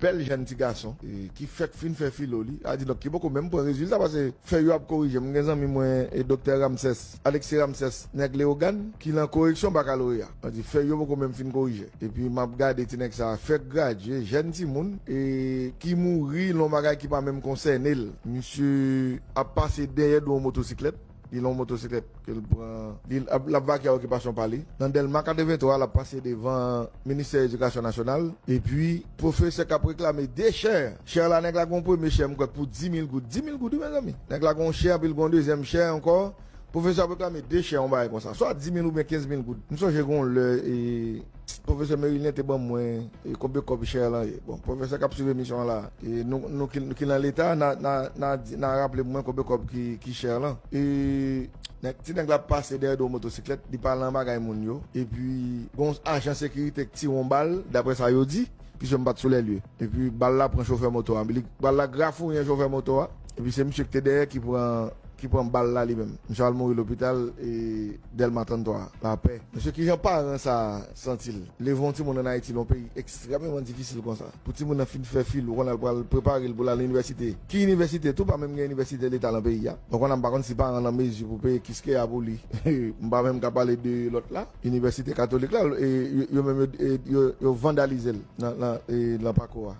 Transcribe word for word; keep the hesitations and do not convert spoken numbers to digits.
bèl jèn ti gason, e, ki fèk fin fè filo li. A di, donk, ki poko menm pran rezilta, paske fèy yo ap korije. M gen zanmi mwen, e, Doktè Ramsès, Alexis Ramsès, nèg Leyogàn, ki lan koreksyon bakaloreya. A di, fèy yo poko menm fin korije. Epi m ap gade ti nèg sa, fèk gradye, jèn timoun, e, ki mouri lan bagay ki pa menm konsène l. Misye ap pase dèyè do yon motosiklèt. Li lan yon motosiklèt ke l pran. Li, l ap, l ap vake a okipasyon pa li. Nan Dèlma katrevenntwa, l ap pase devan Ministè Edikasyon Nasyonal. Epi, pwofesè k ap reklame de chè. Chè la, nèg la gen yon premye chè, m kwè, pou dis mil goud. Dis mil goud, wi, mezanmi. Nèg la gen yon chè, epi l gen yon dezyèm chè ankò. Pwofesè ap reklame de chè, yon bagay konsa. Swa dis mil oubyen kenz mil goud. M sonje gen yon lè, e, pwofesè Merilien te ban mwen, e, konbe kòb chè lan ye. Bon, pwofesè k ap swiv emisyon an la, e, nou, nou ki, nou ki lan Leta, n a, n a, n a di, n a raple mwen konbe kòb ki, ki chè lan. E, nèg, ti nèg la pase dèyè do motosiklèt, li pa lan bagay moun yo. Epi, gon ajan sekirite k tire yon bal, daprè sa yo di, piske m pa t sou lèlye. Epi, bal la pran chofè moto a. Li, bal la grafouyen chofè moto a. Epi, se misye ki te dèyè ki pran ki pran bal la li menm. Misye al mouri lopital, e, Dèlma tranntwa, Lapè. Mesye, kijan paran sa santi l? Leve yon timoun ann Ayiti, nan yon peyi ekstrèmeman difisil konsa. Pou timoun nan fin fè fil, ou konn al pral prepare l pou l al inivèsite. Ki inivèsite tou, pa menm gen inivèsite leta nan peyi a. Donk, konn m pa konn si paran an an mezi pou peye kiskeya pou li. M pa menm ka pale de lòt la, inivèsite katolik la, e, yo, yo menm yo, e, yo, yo vandalize l nan, nan, e, nan pako a.